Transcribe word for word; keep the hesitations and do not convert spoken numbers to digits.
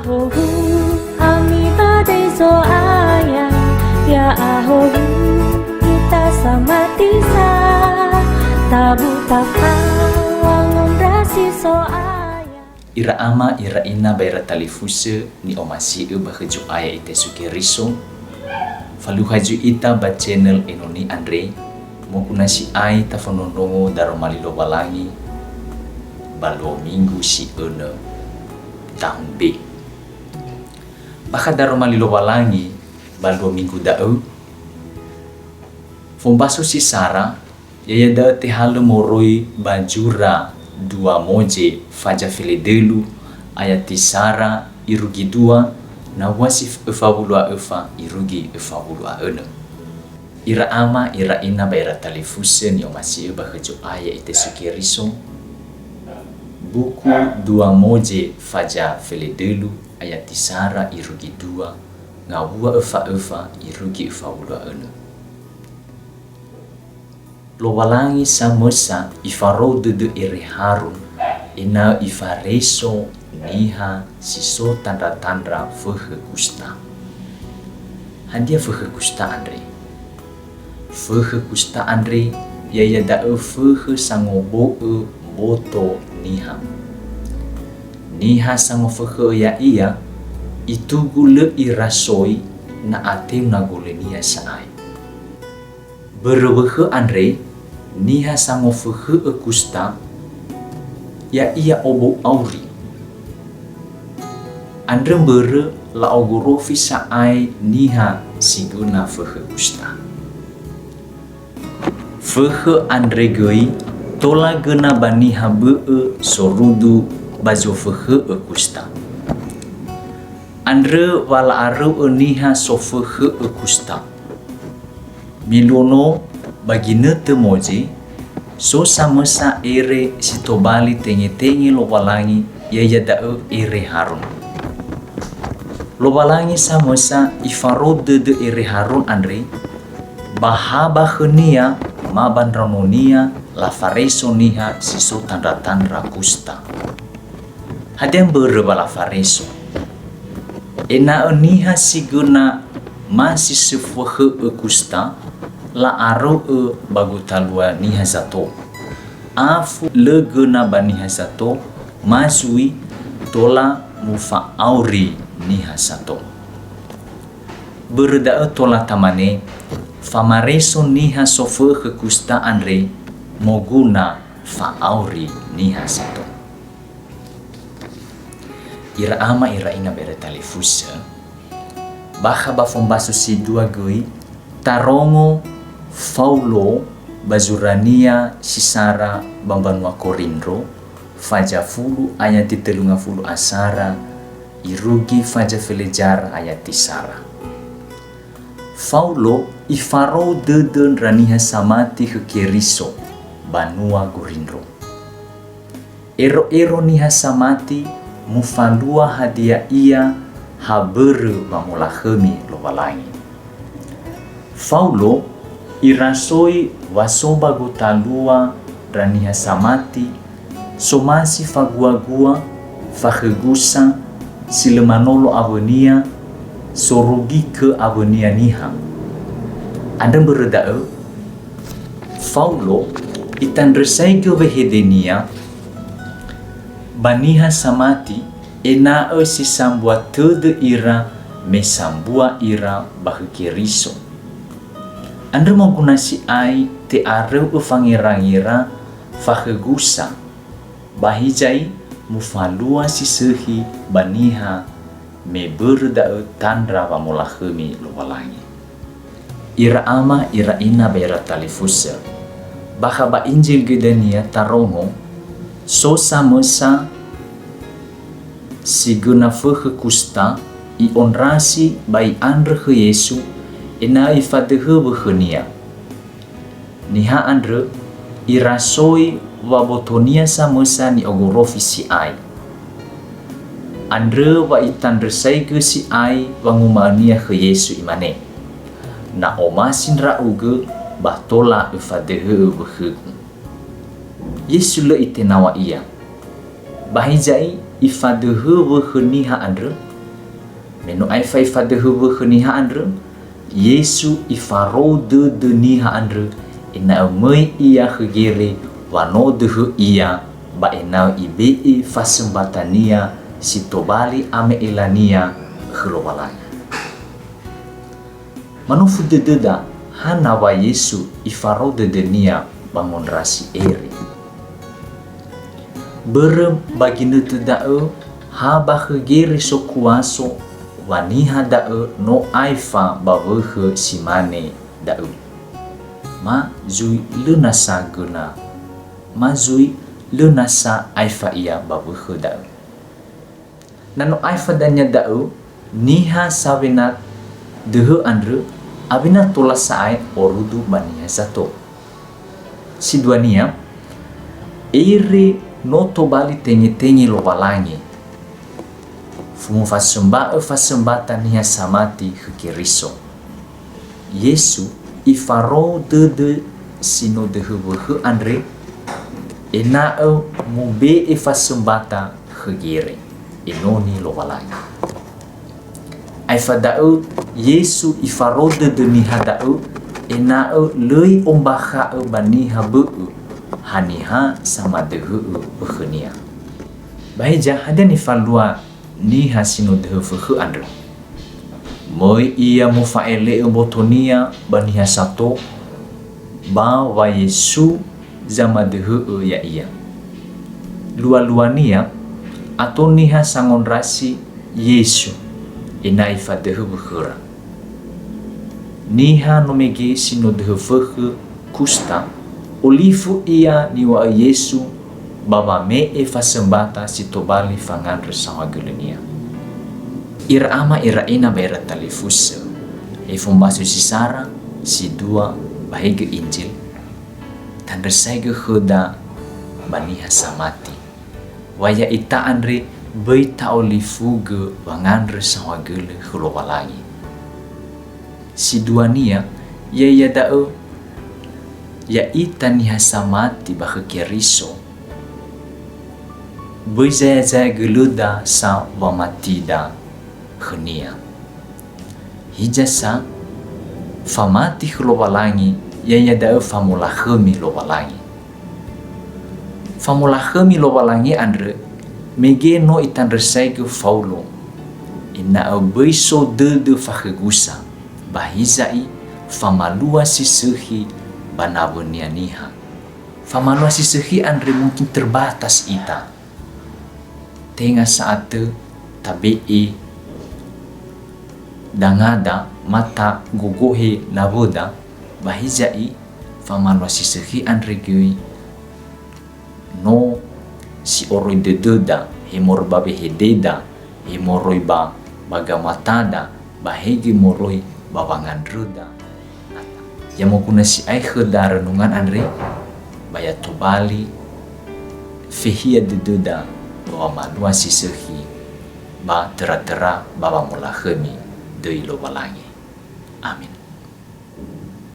Howu ami badai Zo'aya, ya'ahowu ita samati sa, tabu tafawa ngondrasi Zo'aya. Ira ama, ira ina ba ira talifusö ni'omasi'ö ba khö Zo'aya ita Yesu Keriso, faluha zui ita ba channel enoni andre, moguna si'ai tafondrondrongo daroma li Lowalangi ba luo minggu si önö tahun B. Bakha daroma li Lowalangi ba luo minggu da'ö, fombaso si sara, ya'ia da'ö tehalö moroi ba zura dua Moze faza feledölu ayati sara irugi dua, nawua si f-, öfa wulu a öfa irugi öfa wulu a önö. Ira ama, ira ina ba ira talifusö ni'omasi'ö ba khö Zo'aya ita Yesu Keriso, buku dua Moze faza feledölu ayati sara irugi dua, ngawua öfa-öfa irugi öfa wulu a önö. Lowalangi samösa ifarou dödö ere Harun ena'ö ifareso niha si so tandra-tandra fökhö kusta. Hadia fökhö kusta andre? Fökhö kusta andre, ya'ia da'ö fökhö sangobo'ö mboto niha. Niha sangofökhö'ö ya'ia, itugu lö irasoi na ateu na golönia sa'ae. Börö wökhö andre, niha sangofökhö'ö kusta, ya'ia obou auri. Andrö mbörö la'ogorofi sa'ae niha si göna fökhö kusta. Fökhö andre göi tola göna ba niha bö'ö sorudu ba zofökhö'ö kusta. Andrö wa la'aröu'ö niha sofökhö'ö kusta. Me luo no ba ginötö Moze, so samösa ere si tobali tengetenge Lowalangi, ya'ia da'ö ere Harun. Lowalangi samösa ifarou dödö ere Harun andre, ba ha ba khönia ma ba ndraononia lafareso niha si so tandra-tandra kusta. Hadia mbörö wa lafareso? Ena'ö niha si göna ma si sofökhö'ö kusta la'aröu'ö ba gotalua niha sato. Afu lö göna ba niha sato, ma zui tola mufa'auri niha sato. Börö da'ö tola tamane, famareso niha sofökhö kusta andre moguna fa'auri niha sato. Ira ama, ira ina ba ira talifusö, bakha ba fombaso si dua göi, tarongo Faulo ba zurania si sara ba mbanua Korindro, faza fulu ayati tölu ngafulu a sara, irugi faza felezara ayati sara. Faulo ifarou dödö ndra niha samati khö Keriso banua Gorindro. Ero-ero niha samati mufalua hadia ia ha börö wamolakhömi Lowalangi. Faulo irasoi wa so ba gotalua ndra niha samati, somasi faguagua, fakhögusa, si lö manolo awönia, sorugikö awönia niha. Andrö mbörö da'ö, Faulo itandrösaigö wehedenia ba niha samati ena'ö si sambua tödö ira me sambua ira ba khö Keriso. Andrö moguna si'ai te'aröu'ö fangera-ngera fakhögusa, ba hizai mufalua si sökhi ba niha me börö da'ö tandra wamolakhömi Lowalangi. Ira ama, ira ina ba ira talifusö, bakha ba Injil göi dania tarongo, so samösa si göna fökhö kusta, i'ondrasi ba i'andrö khö Yesu ena'ö ifadöhö wökhönia. Niha andrö irasoi wa botonia samösa ni'ogorofi si'ai. Andrö wa itandrösaigö si'ai wanguma'önia khö Yesu, imane, "Na omasi ndra'ugö, ba tola öfadöhö'ö wökhögu." Yesu lö itenaw̃a ia. Ba hizai ifadöhö wökhö niha andrö? Me no aefa ifadöhö wökhö niha andrö, Yesu ifarou dödö niha andrö ena'ö möi ia khö gere wa no döhö ia ba ena'ö ibe'e fasömbatania si tobali ame'elania khö Lowalangi. Manofu dödöda hana wa Yesu ifarou dödönia ba ngondrasi ere. Börö ba ginötö da'ö ha ba khö gere sokuaso wa niha da'ö no aefa ba wökhö si mane da'ö. Ma zui lö nasa göna, ma zui lö nasa aefa ia ba wökhö da'ö. Na no aefa dania da'ö, niha sawena döhö andrö awena tola sa'ae orudu ba niha sato. Si duania, ere no tobali tengetenge Lowalangi, fumofasömba'ö fasömbata niha samati khö Keriso. Yesu ifarou dödö si no döhö wökhö andre, ena'ö mube'e fasömbata khö gere, enoni Lowalangi. Aefa da'ö, Yesu ifarou dödö niha da'ö, ena'ö lö i'ombakha'ö ba niha bö'ö haniha samadöhö'ö wökhönia. Ba hiza, hadia nifalua niha si no döhö wökhö andrö? Möi ia mofa'ele'ö mbotonia ba niha sato, ba wa Yesu zamadöhö'ö ya'ia. Lua-luania, ato niha sangondrasi Yesu ena'ö ifadöhö wökhöra. Niha no mege si no döhö wökhö kusta, olifu ia niŵa'ö Yesu ba wame'e fasömbata si tobali fangandrö saohagölönia. Ira ama, ira ina ba ira talifusö, he fombasu si sara, si dua, ba hegö Injil, tandrösaigö khöda ba niha samati. Wa ya'ita andre böi ta'olifugö wangandrö saohagölö khö Lowalangi. Si duania, ya'ia da'ö, ya'ita niha samati ba khö Keriso, böi zaya-zaya gölöda sa wamatida khö-Nia. Hiza sa, famati khö Lowalangi, ya'ia da'ö famolakhömi Lowalangi. Famolakhömi Lowalangi andrö, mege no itandrösaigö Faulo, ena'ö böi so dödö fakhögusa, ba hiza'i famalua si sökhi ba nawönia niha. Famalua si sökhi andre mungkin terbatas ita. Tenga sa'atö tabe'e dangada ma tagogohe nawöda, ba hiza'i famalua si sökhi andre göi no si oroi dödöda, he moroi ba wehededa, he moroi ba, ba gamatada, ba hegöi moroi ba wangandröda. Ya moguna si'ai khöda renungan andre, ba ya tobali fehia dödöda ba wamalua si sökhi ba töra-töra ba wamolakhömi döi Lowalangi. Amin.